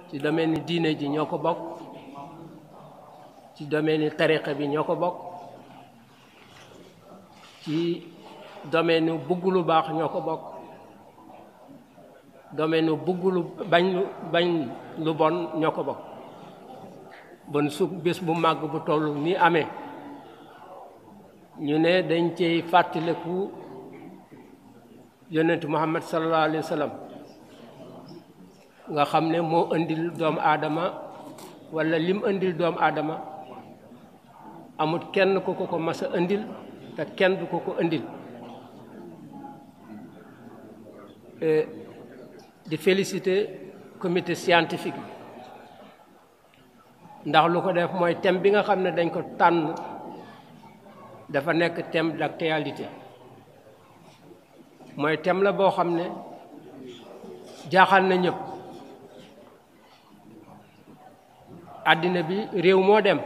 ci domaine ni diine ji ñoo ko bokk ci domaine ni tariqa bi ñoo ko bokk ci domaine nu bëgg lu baax ñoo ko bokk domaine nu bëgg lu bañ lu bon ñoo ko bokk bon su bés bu màgg bu toll ni amee ñu ne dañ cey fàttaliku yonent Muhammad sallallahu alayhi wa sallam nga xam ne moo indil doomu aadama walla lim indil doomu aadama amut kenn ku ko mas a indil te kenn du ko indil di féliciter comité scientifique ndax lu ko def mooy thème bi nga xam ne dañ ko tànn dafa nekk thème d'actualité mooy thème la boo xam ne jaaxal na ñëpp àddina bi réew moo dem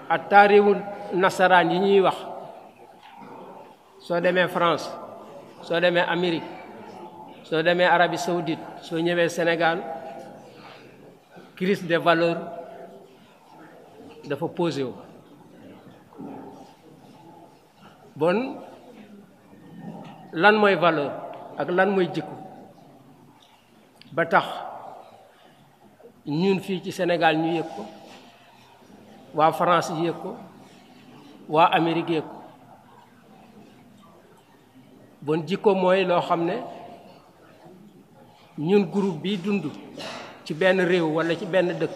hatta réewu nasaraan yi ñuy wax soo demee France soo demee Amérique soo demee Arabie Saoudite soo ñëwee Sénégal crise des valeurs dafa posé wu bon lan mooy valeur ak lan mooy jikko ba tax ñun fii ci Sénégal ñu yëg ko waa France yëg ko waa Amérique yëg ko bon jikko mooy loo xam ne ñun groupe bi dund ci benn réew walla ci benn dëkk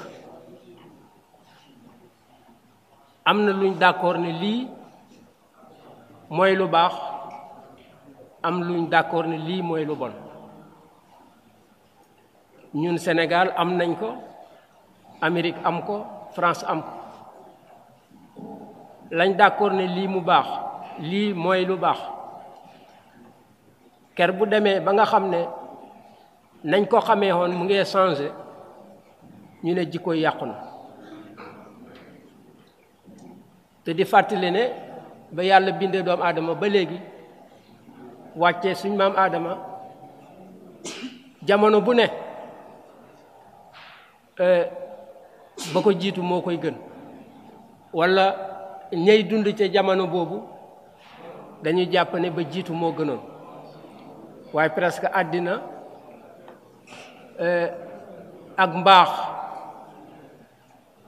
am na luñ d'accord ne lii mooy lu baax am luñ d'accord ne lii mooy lu bon ñun Sénégal am nañ ko Amérique am ko France am ko lañ d'accord ne lii mu baax lii mooy lu baax ker bu demee ba nga xam ne nañ ko xamee woon mu ngi changé ñu ne jikko yàqu na te di fàttali ne ba yàlla bindee doomu aadama ba léegi wàccee suñ maam aadama jamono bu ne ba ko jiitu moo koy gën walla ñey dund ca jamono boobu dañuy jàpp ne ba jiitu moo gënoon waaye presque àddina ak mbaax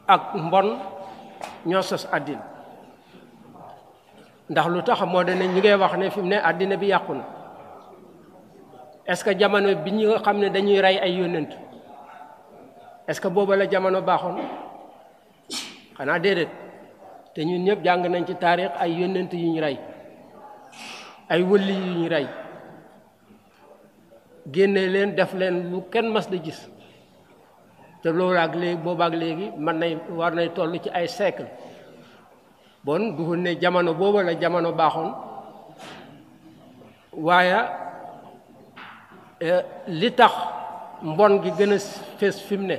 ak mbon ñoo sos àddina ndax lu tax moo de ne ñu ngay wax ne fi mu ne àddina bi yàqu na est-ce que jamono bi ñu xam ne dañuy rey ay yónnent est-ce que booba la jamono baaxoon xanaa déedéet te ñun ñëpp jàng nañ ci taarix ay yónnent yu ñu rey ay wëlli yu ñu rey génne leen def leen lu kenn mas da gis te loolu ak léegi boobaak léegi war nay toll ci ay siècle bon duhul ne jamono booba la jamono baaxoon waaye li tax mbon gi gën a fees fi mu ne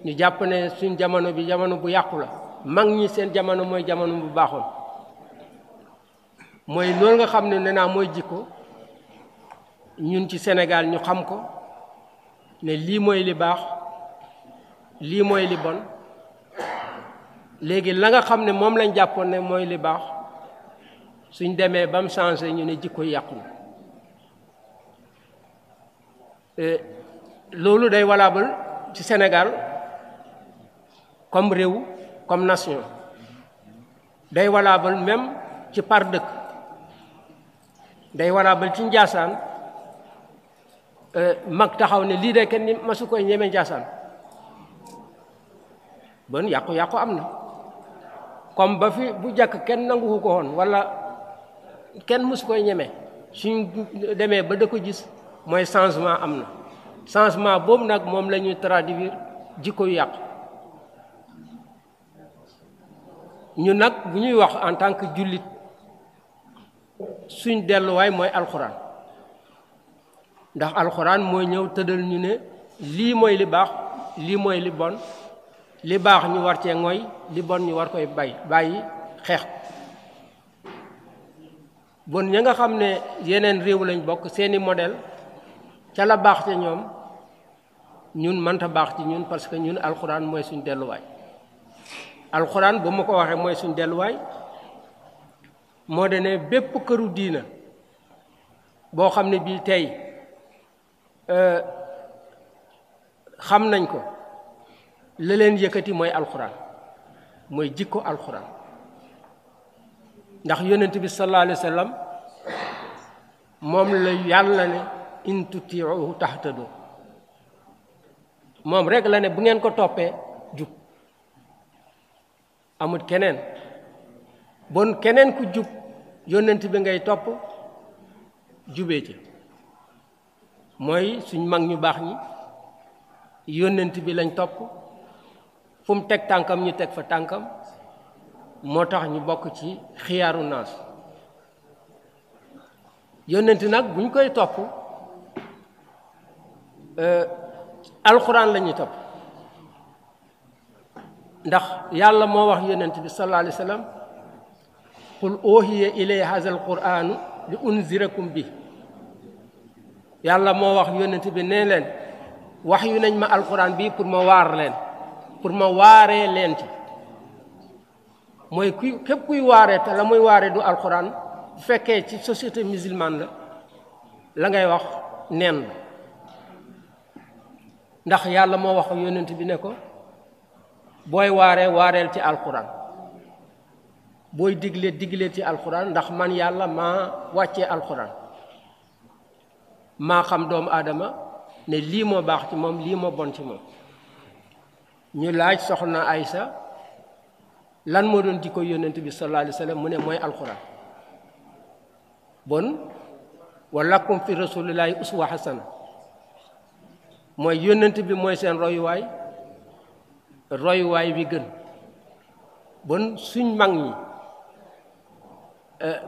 ñu jàpp ne suñ jamono bi jamono bu yàqu la mag ñi seen jamono mooy jamono bu baaxoon mooy loolu nga xam ne nee naa mooy jikko ñun ci Sénégal ñu xam ko ne lii mooy li baax lii mooy li bon léegi la nga xam ne moom lañ jàppoon ne mooy li baax suñ demee ba mu changé ñu ne jikko yàqu na loolu day valable ci Sénégal comme réew comme nation day valable même ci par dëkk day valable ci Njaasaan mag taxaw ne lii de kenn masu koy ñeme Njaasaan bon yàqu-yàqu am na comme ba fi bu jàkk kenn nangu ko woon walla kenn mësu koy ñeme suñ demee ba da ko gis mooy changement am na changement boobu nag moom la ñuy traduire jikko yu yàqu ñu nag bu ñuy wax en tant que jullit suñ delluwaay mooy alxuraan ndax alxuraan mooy ñëw tëddal ñu ne lii mooy li baax lii mooy li bon li baax ñu war cee ngoy li bon ñu war koy bàyyi xeex bon ña nga xam ne yeneen réew lañ bokk seeni modèle ca la baax ca ñoom ñun mënta baax ci ñun parce que ñun alxuraan mooy suñ delluwaay alxuraan bu ma ko waxee mooy suñ delluwaay moo de ne bépp këru diina boo xam ne bii tey xam nañ ko la leen yëkkati mooy alxuraan mooy jikko alxuraan ndax yonent bi sallallahu alayhi wa sallam moom la yàlla ne in tutiuhu tahtadu moom rek la ne bu ngeen ko toppee jub amul keneen bon keneen ku jub yonent bi ngay topp jubee ci mooy suñ mag ñu baax ñi yonent bi lañ topp fu mu teg tànkam ñu teg fa tànkam moo tax ñu bokk ci xiyaaru naas yonent nag buñ koy topp alxuraan la ñuy topp ndax yàlla moo wax yonent bi sallallahu alayhi wa sallam qul oohiya ilay haza alquranu li unzirakum bi yàlla moo wax yonent bi nee leen wax yu nañ ma alxuraan bi pour ma waar leen pour ma waaree leen ci mooy kuy képp kuy waaree te la muy waaree du alxuraan bu fekkee ci société musulmane la ngay wax neen la ndax yàlla moo wax yonent bi ne ko booy waaree waareel ci alxuraan booy digle ci alxuraan ndax man yàlla maa wàccee alxuraan maa xam doomu aadama ne lii moo baax ci moom lii moo bon ci moom ñu laaj soxna Aysa lan moo doon jikko yonent bi sallallahu alayhi wa sallam mu ne mooy alxuraan bon wa lakum fi rasulillahi uswa hasana mooy yonent bi mooy seen royuwaay bi gën bon suñ mag ñi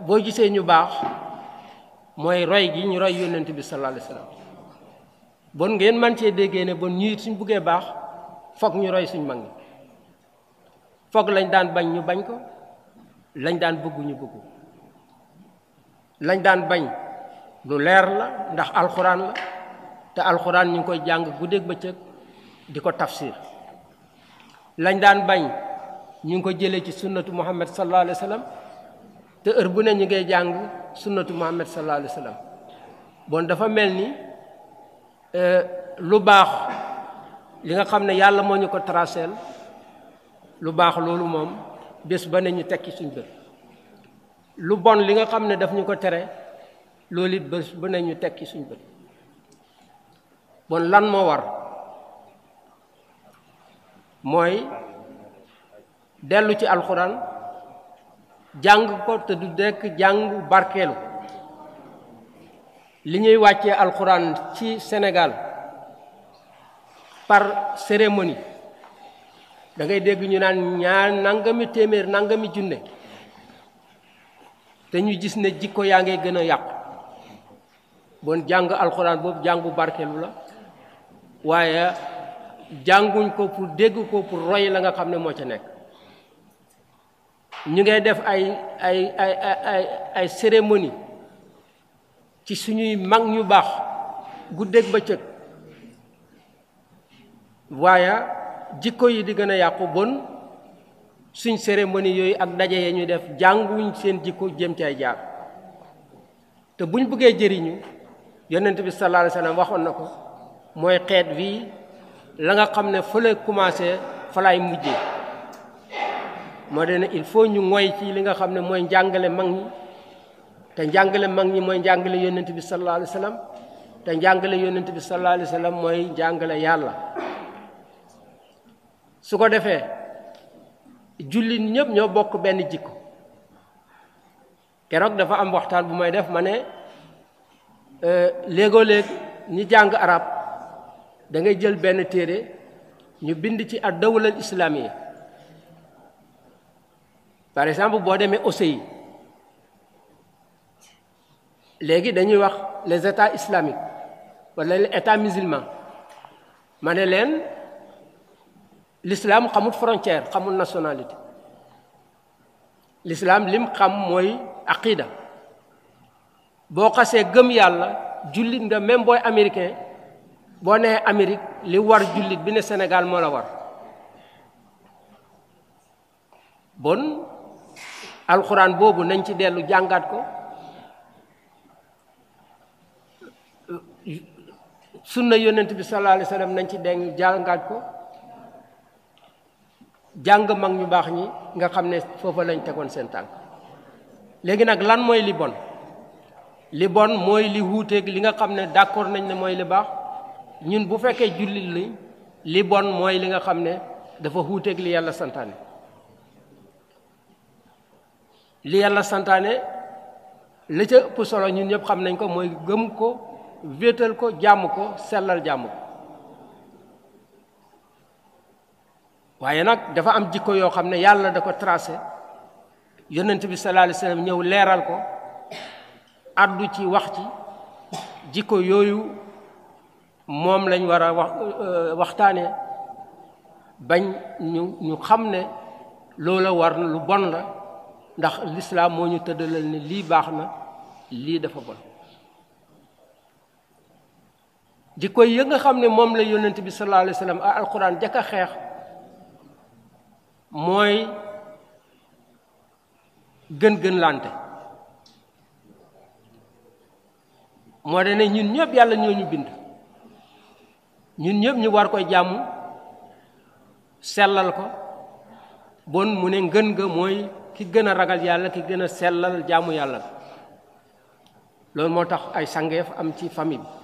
boo gisee ñu baax mooy roy gi ñu roy yonent bi sallallahu alayhi wa sallam bon ngeen man cee déggee ne bon ñii suñ buggee baax foog ñu roy suñ mag ñi foog lañ daan bañ ñu bañ ko lañ daan bëgg ñu bëgg lañ daan bañ lu leer la ndax alxuraan la te alxuraan ñu ngi koy jàng guddeeg bëccëg di ko tafsir lañ daan bañ ñu ngi ko jëlee ci sunnatu muhammad sallallahu alayhi wa sallam te heure bu ne ñu ngay jàng sunnatu muhammad sallallahu alayhi wa sallam bon dafa mel ni lu baax li nga xam ne yàlla moo ñu ko traceel lu baax loolu moom bés ba ne ñu tekki suñ bët lu bon li nga xam ne daf ñu ko tere loolu it bés ba ne ñu tekki suñ bët bon lan moo war mooy dellu ci alxuraan jàng ko te du dekk jàng barkeelu li ñuy wàccee alxuraan ci Sénégal par cérémonie da ngay dégg ñu naan ñaar nangami téeméer nangami junne te ñu gis ne jikko yaa ngay gën a yàqu bon jàng alxuraan boobu jàngu barkeelu la waaye jànguñ ko pour dégg ko pour roy la nga xam ne moo ca nekk ñu ngay def ay cérémonie ci suñuy mag ñu baax guddeeg bëccëg waaye jikko yi di gën a yàqu bon suñ cérémonie yooyu ak daje yi ñu def jànguñ seen jikko jëm ci ay jaar te buñ bëggee jëriñu yonent bi sallallahu alayhi wa sallam waxoon na ko mooy xeet wi la nga xam ne fa la commencé fa laay mujjee moo de ne il faut ñu ngoy ci li nga xam ne mooy njàngale mag ñi te njàngale mag ñi mooy njàngale yonent bi sallallahu alayhi wa sallam te njàngale yonent bi sallallahu alayhi wa sallam mooy njàngale yàlla su ko defee jullit ñëpp ñoo bokk benn jikko keroog dafa am waxtaan bu may def ma ne léegoo-léeg ñi jàng arab da ngay jël benn téere ñu bind ci ad dawlal islamiya par exemple boo demee OCI léegi dañuy wax les états islamiques wala les états musulmans ma ne leen l'islam xamul frontière xamul nationalité l'islam lim xam mooy aqida boo xasee gëm yàlla jullit nga même booy américain boo nee Amérique li war jullit bi ne Sénégal moo la war bon alxuraan boobu nañ ci dellu jàngaat ko sunna yonent bi sallallahu alayhi wa sallam nañ ci deng jàngaat ko jàng mag ñu baax ñi nga xam ne foofa lañ tegoon seen tànk léegi nag lan mooy li bon li bon mooy li wuuteeg li nga xam ne d'accord nañ ne mooy li baax ñun bu fekkee jullit li bon mooy li nga xam ne dafa wuuteeg li yàlla santaane li yàlla santaane la ca ëpp solo ñun ñëpp xam nañ ko mooy gëm ko wéetal ko jàmm ko sellal jàmm ko waaye nag dafa am jikko yoo xam ne yàlla da ko tracé yonent bi sallallahu alayhi wasallam ñëw leeral ko addu ci wax ci jikko yooyu moom lañ war a waxtaane bañ ñu xam ne loola war na lu bon la ndax l'islam moo ñu tëddalal ne lii baax na lii dafa bon jikko yi nga xam ne moom la yonent bi sallallahu alayhi wasallam alquran jëkk a xeex mooy gën lante moo de ne ñun ñëpp yàlla ñoo ñu bind ñun ñëpp ñu war koy jàmm sellal ko bon mu ne ngën ga mooy ki gën a ragal yàlla ki gën a sellal jaamu yàlla loolu moo tax ay sangeef am ci famille bi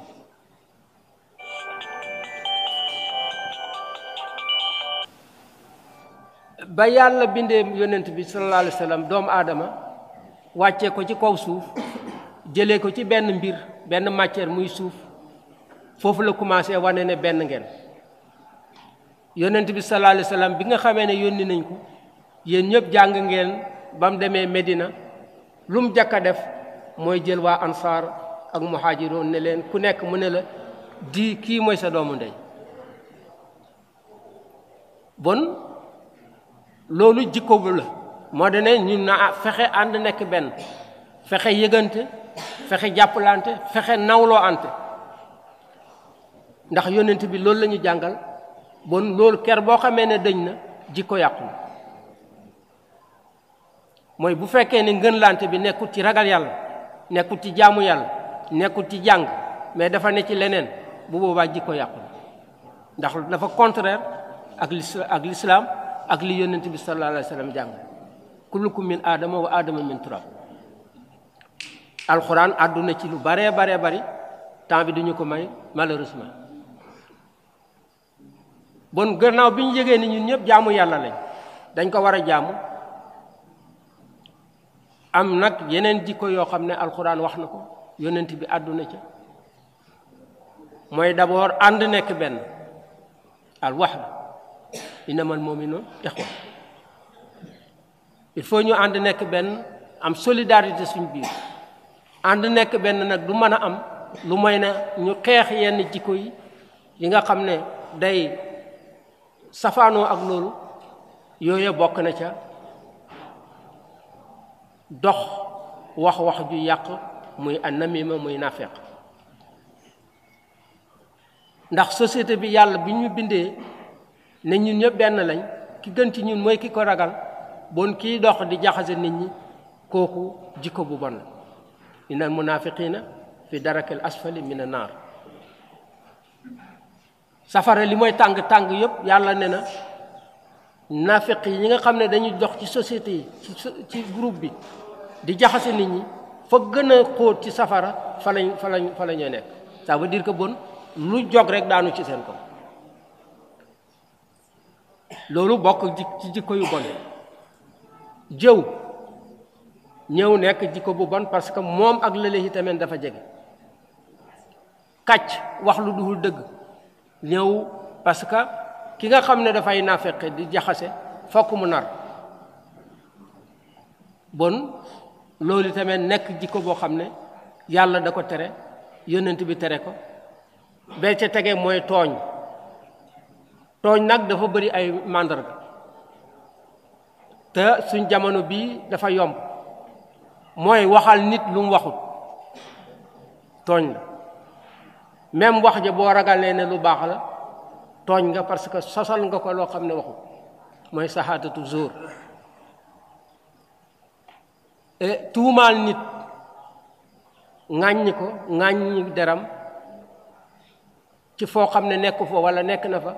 ba yàlla bindee yonent bi sallallahu alayhi wa sallam doomu aadama wàccee ko ci kaw suuf jëlee ko ci benn mbir benn matière muy suuf foofu la commencé wane ne benn ngeen yonent bi sallallahu alayhi wa sallam bi nga xamee ne yónni nañ ko yéen ñëpp jàng ngeen ba mu demee Medina lu mu jàkk a def mooy jël waa ansaar ak muhaajiroon ne leen ku nekk mu ne la di kii mooy sa doomu ndey bon loolu jikko bu la moo de ne ñun na fexe ànd nekk benn fexe yëgante fexe jàppalante fexe nawloo ante ndax yonent bi loolu la ñu jàngal bon loolu ker boo xamee ne dañ na jikko yàqu na mooy bu fekkee ne ngënlante bi nekkul ci ragal yàlla nekkul ci jaamu yàlla nekkul ci jàng mais dafa ne ci leneen bu boobaa jikko yàqu na ndax dafa contraire ak l'islam ak li yonent bi sallallahu alayhi wa sallam jàng kullukum min aadama wa aadama min turab alxuraan àdduna ci lu baree bari temps bi duñu ko may malheureusement bon gannaaw bi ñu yëgee ni ñun ñëpp jaamu yàlla lañ dañ ko war a jaamu am nag yeneen jikko yoo xam ne alxuraan wax na ko yonent bi àdduna ca mooy d'abord ànd nekk benn al wahda innamal mu'minuuna ixwa il faut ñu ànd nekk benn am solidarité suñ biir ànd nekk benn nag du mën a am lu mooy ne ñu xeex yenn jikko yi nga xam ne day safaanoo ak loolu yooyu bokk na ca dox wax ju yàq muy annamima muy nafeq ndax société bi yàlla bi ñu bindee ne ñun ñëpp benn lañ ki gën ci ñun mooy ki ko ragal bon kii dox di jaxase nit ñi kooku jikko bu bon la innal munafiqina fi darakil asfali mina naar safara li mooy tàng yëpp yàlla ne na nafiq yi ñi nga xam ne dañuy dox ci société yi ci groupe bi di jaxase nit ñi fa gën a xóot ci safara fa la ñuy nekk ça veut dire que bon lu jog rek daanu ci seen ko loolu bokk ci jikko yu bon jëw ñëw nekk jikko bu bon parce que moom ak lële yi tamit dafa jege kàcc wax lu dul dëgg ñëw parce que ki nga xam ne dafay naafeqe di jaxase fokk mu nar bon loolu tamit nekk jikko boo xam ne yàlla da ko tere yonent bi tere ko ba ca tege mooy tooñ nag dafa bëri ay màndarga te suñ jamono bii dafa yomb mooy waxal nit lu mu waxut tooñ la même wax ja boo ragalee ne lu baax la tooñ nga parce que sosal nga ko loo xam ne waxu mooy saxaadatu zuur tuumaal nit ŋàññi ko ŋàññi deram ci foo xam ne nekk fa wala nekk na fa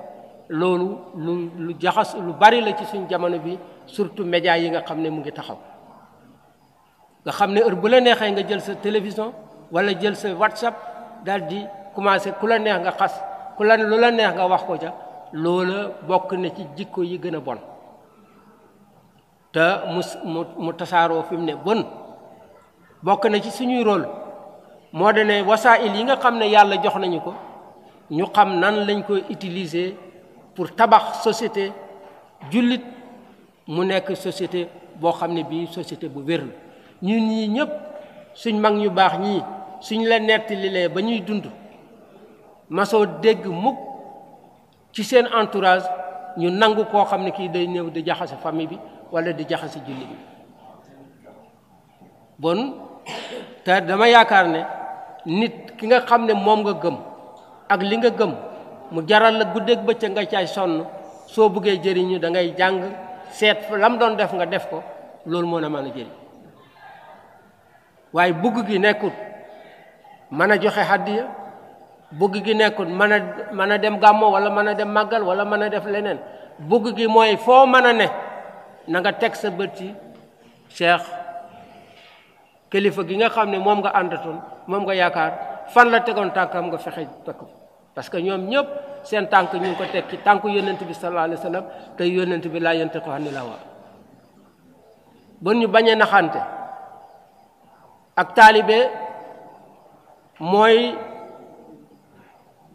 loolu lu jaxas lu bari la ci suñ jamono bi surtout média yi nga xam ne mu ngi taxaw nga xam ne heure bu la neexee nga jël sa télévision wala jël sa WhatsApp daal di commencé ku la neex nga xas lu la neex nga wax ko ca loola bokk na ci jikko yi gën a bon te mu tasaaroo fi mu ne bon bokk na ci suñuy rôle moo de ne wasaa'il yi nga xam ne yàlla jox nañu ko ñu xam nan lañ koy utiliser pour tabax société jullit mu nekk société boo xam ne bii société bu wér la ñun ñii ñëpp suñ mag ñu baax ñii suñ la nettalilee ba ñuy dund masoo dégg mukk ci seen entourage ñu nangu koo xam ne kii day ñëw di jaxase famille bi wala di jaxase jullit bi bon te dama yaakaar ne nit ki nga xam ne moom nga gëm ak li nga gëm mu jaral la guddeeg bëccëg nga caay sonn soo bëggee jëriñu da ngay jàng seet lam doon def nga def ko loolu moo na mën a jëriñ waaye bugg gi nekkut mën a joxe hadiya bugg gi nekkut mën a dem gàmmo wala mën a dem màggal wala mën a def leneen bugg gi mooy foo mën a ne na nga teg sa bët ci cheikh kilifa gi nga xam ne moom nga àndatoon moom nga yaakaar fan la tegoon tànkam nga fexe teg ko parce que ñoom ñëpp seen tànk ñu ngi ko teg ci tànk yonent bi sallallahu alayhi wa sallam te yonent bi laa yantiqu anil hawaa bon ñu bañ a naxante ak taalibe mooy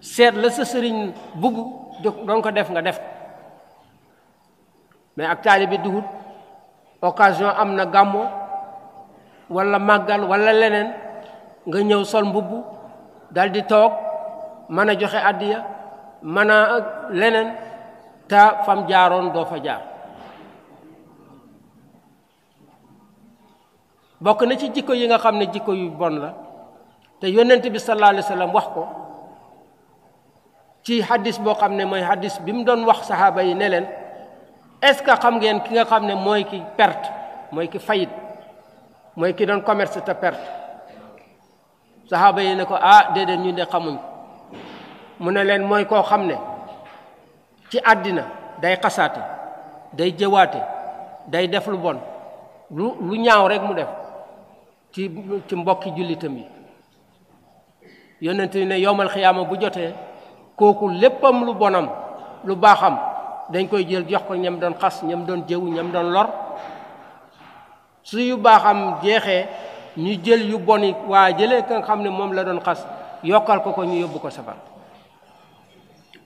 seet la sa sëriñ bugg doon ko def nga def mais ak taalibe duhut occasion am na gàmmo wala màggal wala leneen nga ñëw sol mbubb dal di toog mën a joxe addiya mën a leneen te fam jaaroon doo fa jaar bokk na ci jikko yi nga xam ne jikko yu bon la te yonent bi sallallahu alayhi wa sallam wax ko ci hadis boo xam ne mooy hadis bi mu doon wax saxaaba yi ne leen est-ce que xam ngeen ki nga xam ne mooy ki perte mooy ki fayit mooy ki doon commerce te perte saxaaba yi ne ko déedéet ñu de xamuñ mu ne leen mooy koo xam ne ci àddina day xasaate day jëwaate day def lu bon lu ñaaw rek mu def ci mbokki jullitam yi yonent ne yowmal xiyaama bu jotee kooku léppam lu bonam lu baaxam dañ koy jël jox ko ñam doon xas ñam doon jëw ñam doon lor su yu baaxam jeexee ñu jël yu boni waa jëlee ka nga xam ne moom la doon xas yokkal ko ñu yóbbu ko safar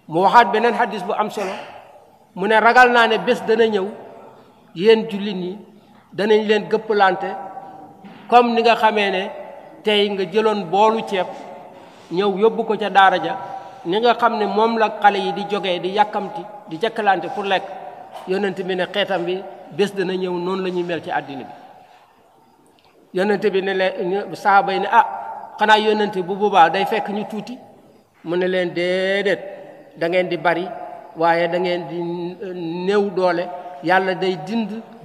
mu waxaat beneen hadis bu am solo mu ne ragal naa ne bés dana ñëw yéen jullit ñi danañ leen gëppalante comme ni nga xamee ne tey nga jëloon boolu ceeb ñëw yóbbu ko ca daara ja ni nga xam ne moom la xale yi di jógee di yàkkamti di jëkkalante pour lekk yonent bi ne xeetam bi bés dana ñëw noonu la ñuy mel ci àddina bi yonent bi ne leen saaba yi ne xanaa yonent bu boobaa day fekk ñu tuuti mu ne leen déedéet da ngeen di bari waaye da ngeen di néew doole yàlla day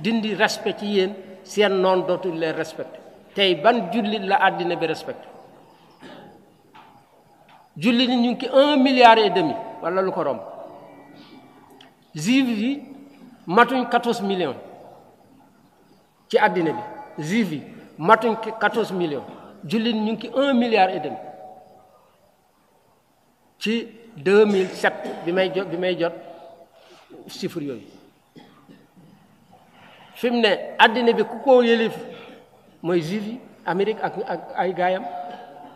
dindi respect ci yéen seen noon dootul leen respecté tey ban jullit la àddina bi respecté jullit ñi ñu ngi 1,5 milliard wala lu ko romb juif yi matuñ 14 millions ci àddina bi juif yi matuñ 14 millions jullit ñu ngi 1,5 milliard ci 2007 bi may jot chiffre yooyu fi mu ne àddina bi ku ko yëlif mooy juif yi Amérique ak ay gaayam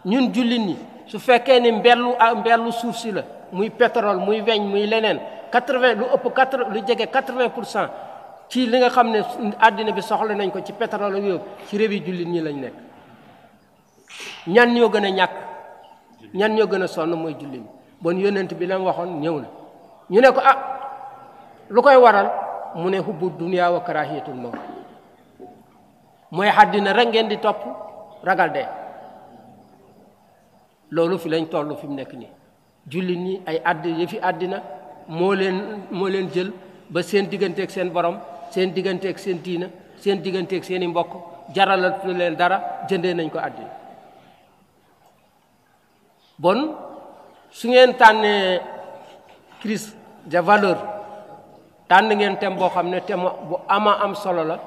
ñun jullit ñi su fekkee ni mbellu suuf si la muy pétrole muy weñ muy leneen 80 lu jege 80% ci li nga xam ne àddina bi soxla nañ ko ci pétrole ak yooyu ci réew yi jullit ñi lañ nekk ñan ñoo gën a ñàkk ñan ñoo gën a sonn mooy jullit ñi bon yonent bi la waxoon ñëw na ñu ne ko lu koy waral mu ne hubbu dunya wa karahiyatul mawt mooy àddina rek ngeen di topp ragal dee loolu fi lañ toll fi mu nekk nii jullit ñi ay yëfi àddina moo leen jël ba seen digganteeg seen borom seen digganteeg seen diina seen digganteeg seen i mbokk jaralatu leen dara jëndee nañ ko àddina bon su ngeen tànnee crise de valeur tànn ngeen thème boo xam ne thème bu ama am solo la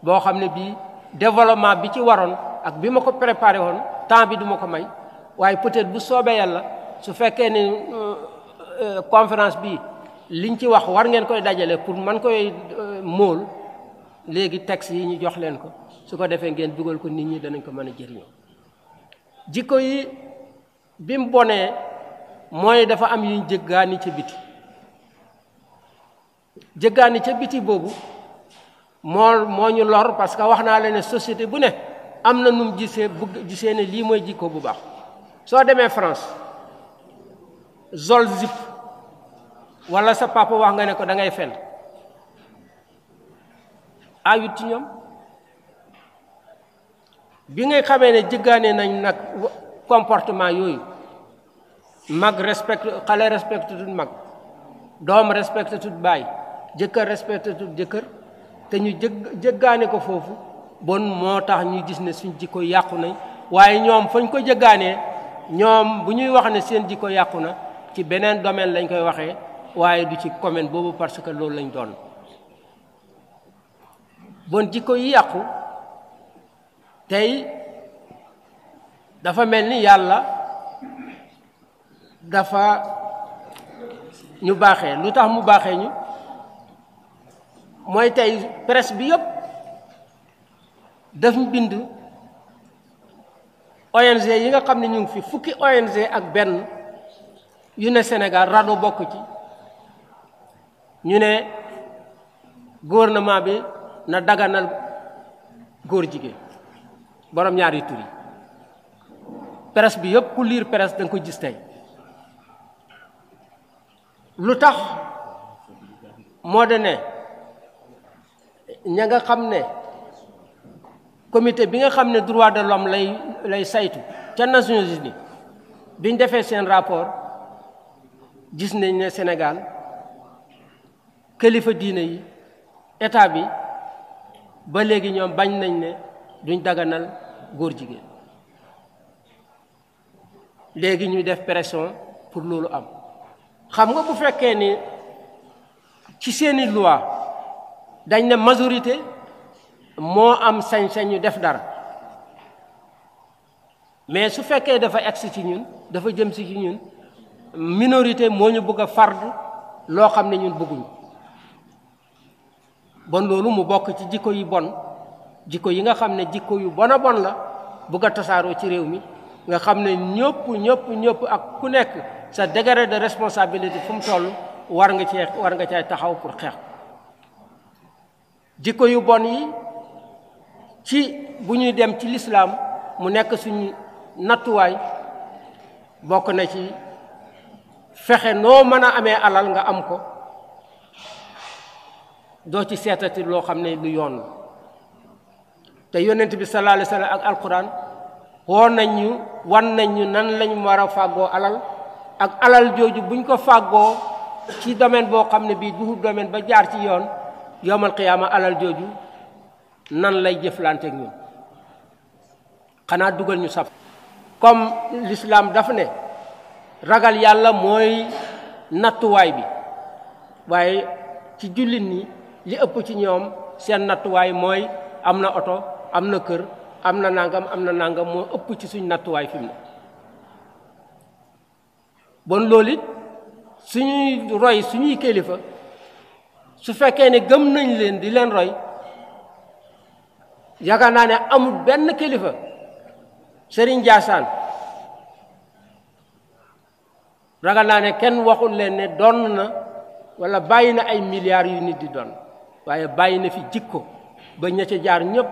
boo xam ne bii développement bi ci waroon ak bi ma ko préparé woon temps bi du ma ko may waaye peut-être bu soobee yàlla su fekkee ni conférence bi liñ ci wax war ngeen koy dajale pour man koy móol léegi texte yi ñu jox leen ko su ko defee ngeen dugal ko nit ñi danañ ko mën a jëriñoo jikko yi bi mu bonee mooy dafa am yuñ jëggaani ca biti jëggaani ca biti boobu moo ñu lor parce que wax naa leen ne société bu ne am na num gisee ne lii mooy jikko bu baax soo demee France zol zip wala sa papa wax nga ne ko da ngay fen ayut ci ñoom bi ngay xamee ne jëggaane nañ nag comportement yooyu mag xale respecté tut mag doom respecté tut baay jëkkër respecté tut jëkkër te ñu jëggaane ko foofu bon moo tax ñu gis ne suñ jikko yàqu nañ waaye ñoom fañ ko jëggaanee ñoom bu ñuy wax ne seen jikko yàqu na ci beneen domaine lañ koy waxee waaye du ci commune boobu parce que loolu lañ doon bon jikko yi yàqu tey dafa mel ni yàlla dafa ñu baaxee lu tax mu baaxee ñu mooy tey presse bi yëpp daf ñu bind ONG yi nga xam ne ñu ngi fi fukki ONG ak benn yu ne Sénégal RADDHO bokk ci ñu ne gouvernement bi na daganal góor jigéen borom ñaari tur yi presse bi yëpp ku lire presse da nga ko gis tey lu tax moo de ne ña nga xam ne comité bi nga xam ne droit de l'homme lay saytu ca Nations Unies biñ defee seen rapport gis nañ ne Sénégal kilifa diine yi état bi ba léegi ñoom bañ nañ ne duñ daganal góor jigéen léegi ñuy def pression pour loolu am xam nga bu fekkee ni ci seeni loi dañ ne majorité moo am sañ-sañ ñu def dara mais su fekkee dafa egsi ci ñun dafa jëm si ci ñun minorité moo ñu bëgg a fard loo xam ne ñun bëgguñu bon loolu mu bokk ci jikko yi bon jikko yi nga xam ne jikko yu bon a bon la bëgg a tasaaroo ci réew mi nga xam ne ñëpp ak ku nekk sa degré de responsabilité fu mu toll war nga cee taxaw pour xeex jikko yu bon yi ci bu ñuy dem ci lislaam mu nekk suñu nattuwaay bokk na ci fexe noo mën a amee alal nga am ko doo ci seetati loo xam ne lu yoon la te yonent bi sallallahu alayhi wa sallam ak alquran wan nañ ñu nan lañ war a fàggoo alal ak alal jooju buñ ko fàggoo ci domaine boo xam ne bii du domaine ba jaar ci yoon yowmal qiyaama alal jooju nan lay jëflante ak ñun xanaa dugal ñu saf comme l'islam dafa ne ragal yàlla mooy nattuwaay bi waaye ci jullit ñi li ëpp ci ñoom seen nattuwaay mooy am na oto am na kër am na nangam moo ëpp ci suñ nattuwaay fi mu ne bon loolu it suñuy roy suñuy kilifa su fekkee ne gëm nañ leen di leen roy yaakaar naa ne amul benn kilifa Serigne Ndiassane ragal naa ne kenn waxul leen ne doon na wala bàyyi na ay milliards yu nit di doon waaye bàyyi na fi jikko ba ña ca jaar ñëpp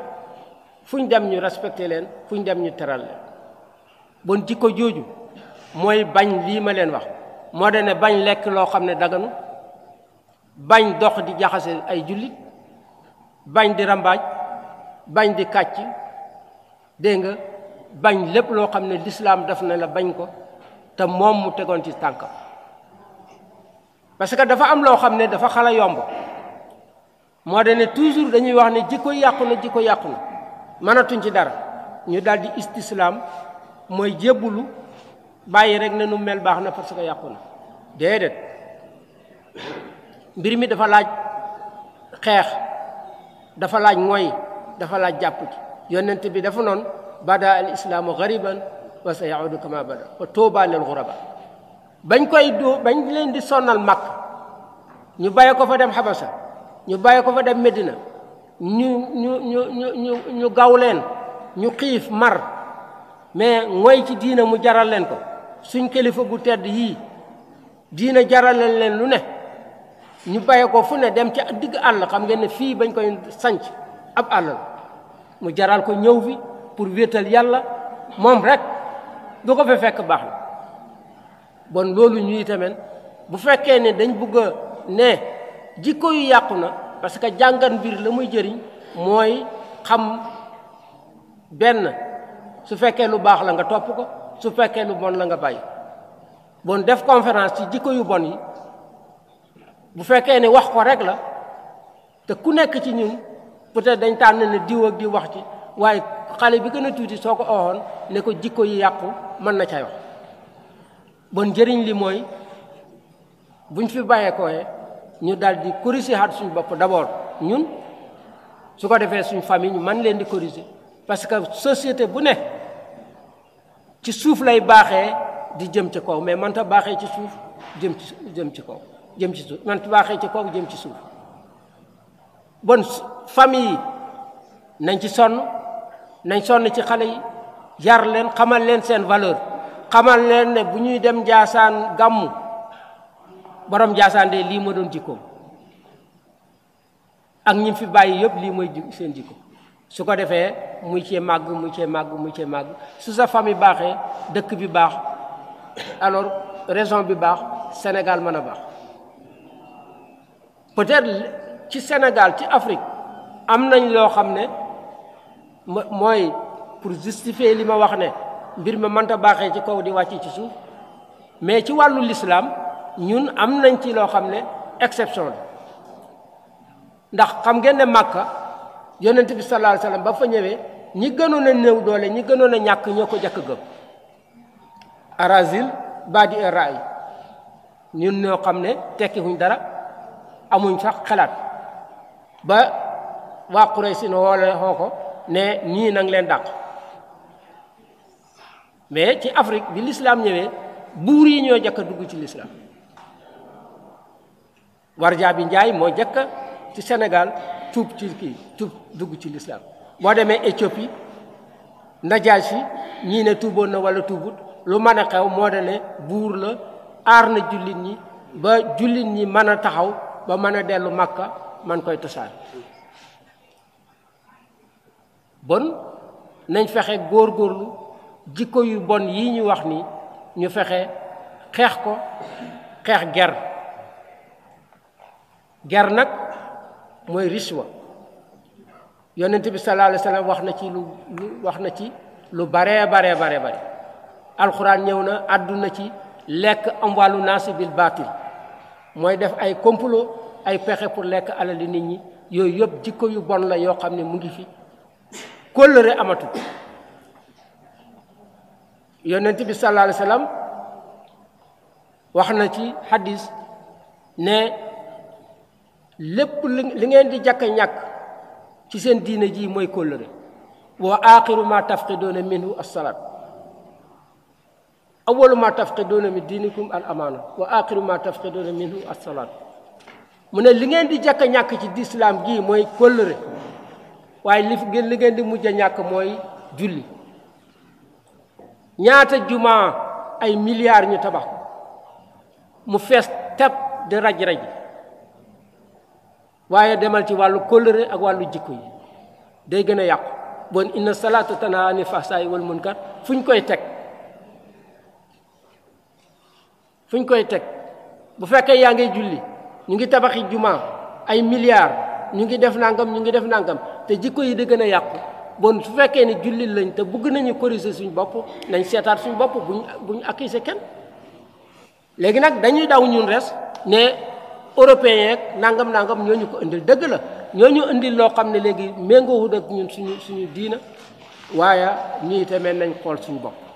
fuñ dem ñu respecté leen fuñ dem ñu teral leen bon jikko jooju mooy bañ lii ma leen wax moo de ne bañ lekk loo xam ne daganu bañ dox di jaxase ay jullit bañ di rambaaj bañ di kàcc dégg nga bañ lépp loo xam ne l'islam def na la bañ ko te moom mu tegoon ci tànkam parce que dafa am loo xam ne dafa xala yomb moo de ne toujours dañuy wax ne jikko yàqu na mënatuñ ci dara ñu daal di istislaam mooy jébbulu bàyyi rek ne nu mel baax na parce que yàqu na déedéet mbir mi dafa laaj xeex dafa laaj ngoy dafa laaj jàpp ci yonent bi dafa noonu bada al islaamu gariban wa sa yaudu kama bada wa tuuba lil ghuraba bañ leen di sonnal mag ñu bàyyi ko fa dem Habasa ñu bàyyi ko fa dem Medina ñu gaw leen ñu xiif mar mais ngoy ci diina mu jaral leen ko suñ kilifa gu tedd yii diina jaral leen lu ne ñu bàyyi ko fu ne dem ci digg àll xam ngeen ne fii bañ koy sanc ab àll la mu jaral ko ñëw fi pour wéetal yàlla moom rek du ko fa fekk baax na bon loolu ñuy tamit bu fekkee ne dañ bëgg a ne jikko yu yàqu na parce que jàngat mbir la muy jëriñ mooy xam benn su fekkee lu baax la nga topp ko su fekkee lu bon la nga bàyyi bon def conférence ci jikko yu bon yi bu fekkee ne wax ko rek la te ku nekk ci ñun peut-être dañ tànn ne diw ak di wax ci waaye xale bi gën a tuuti soo ko oxoon ne ko jikko yi yàqu mën na cay wax bon njëriñ li mooy buñ fi bàyyee kooyee ñu daal di corriger xaat suñu bopp d'abord ñun su ko defee suñu famille ñu mën leen di corriger parce que société bu ne ci suuf lay baaxee di jëm ci kaw mais mënta baaxee ci suuf jëm ci kaw jëm ci suuf mënta baaxee ci kaw jëm ci suuf bon famille yi nañ ci sonn ci xale yi yar leen xamal leen seen valeur xamal leen ne bu ñuy dem Njaasaan gàmmu borom Njaasaan de lii ma doon jikkoom ak ñi fi bàyyi yëpp lii mooy seen jikko su ko defee muy cee màgg su sa famille baaxee dëkk bi baax alors région bi baax Sénégal mën a baax peut-être ci Sénégal ci Afrique am nañ loo xam ne mooy pour justifier li ma wax ne mbir ma mënta baaxee ci kaw di wàcc ci suuf mais ci wàllu l'islam ñun am nañ ci loo xam ne exception la ndax xam ngeen ne Makka yonent bi sallallahu alayhi wasallam ba fa ñëwee ñi gënoon a néew doole ñi gënoon a ñàkk ñoo ko jàkk gëm arazil badi raay ñun ñoo xam ne tekkiwuñ dara amuñ sax xalaat ba waa Quraysh no woole xoo ko ne ñii nang leen dàq mais ci Afrique bi l'islam ñëwee buur yi ñoo jëkk a dugg ci l'islam Warjaabi Njaay moo jëkk ci Sénégal tuub dugg ci l'islam boo demee Éthiopie Najaasi ñii ne tuuboon na wala tuubut lu mën a xew moo de ne buur la aar na jullit ñi ba jullit ñi mën a taxaw ba mën a dellu Makka man koy tasaar bon nañ fexe góorgóorlu jikko yu bon yi ñu wax ni ñu fexe xeex ko xeex ger nag mooy riswa yonent bi sallallahu alayhi wasallam wax na ci lu bare alxuraan ñëw na àdduna ci lekk amwalu naasi bil baatil mooy def ay complot ay pexe pour lekk alali nit ñi yooyu yëpp jikko yu bon la yoo xam ne mu ngi fi kóllëre amatul yonent bi sallallahu alayhi wasallam wax na ci hadis ne lépp li ngeen di jàkk ñàkk ci seen diine ji mooy kóllëre wa axiru ma tafqiduuna minhu as-salaat awwalu ma tafqiduuna min diinikum al amaana wa axiru ma tafqiduuna minhu as-salaat mu ne li ngeen di jàkk ñàkk ci lislaam gi mooy kóllëre waaye li ngeen di mujj a ñàkk mooy julli ñaata jumaa ay milliards ñu tabax mu fees teb di raj waaye demal ci wàllu kóllëre ak wàllu jikko yi day gën a yàqu bon inna salaata tanhaa anil fahsaa'i wal munkar fuñ koy teg bu fekkee yaa ngay julli ñu ngi tabaxi jumaa ay milliards ñu ngi def nangam te jikko yi di gën a yàqu bon su fekkee ni jullit lañ te bëgg nañu corriger suñu bopp nañ seetaat suñu bopp buñ accuser kenn léegi nag dañuy daw ñun res ne européen yeeg nangam ñoo ñu ko indil dëgg la ñoo ñu indil loo xam ne léegi méngoowul ak ñun suñu diina waaye ñii tamit nañ xool suñu bopp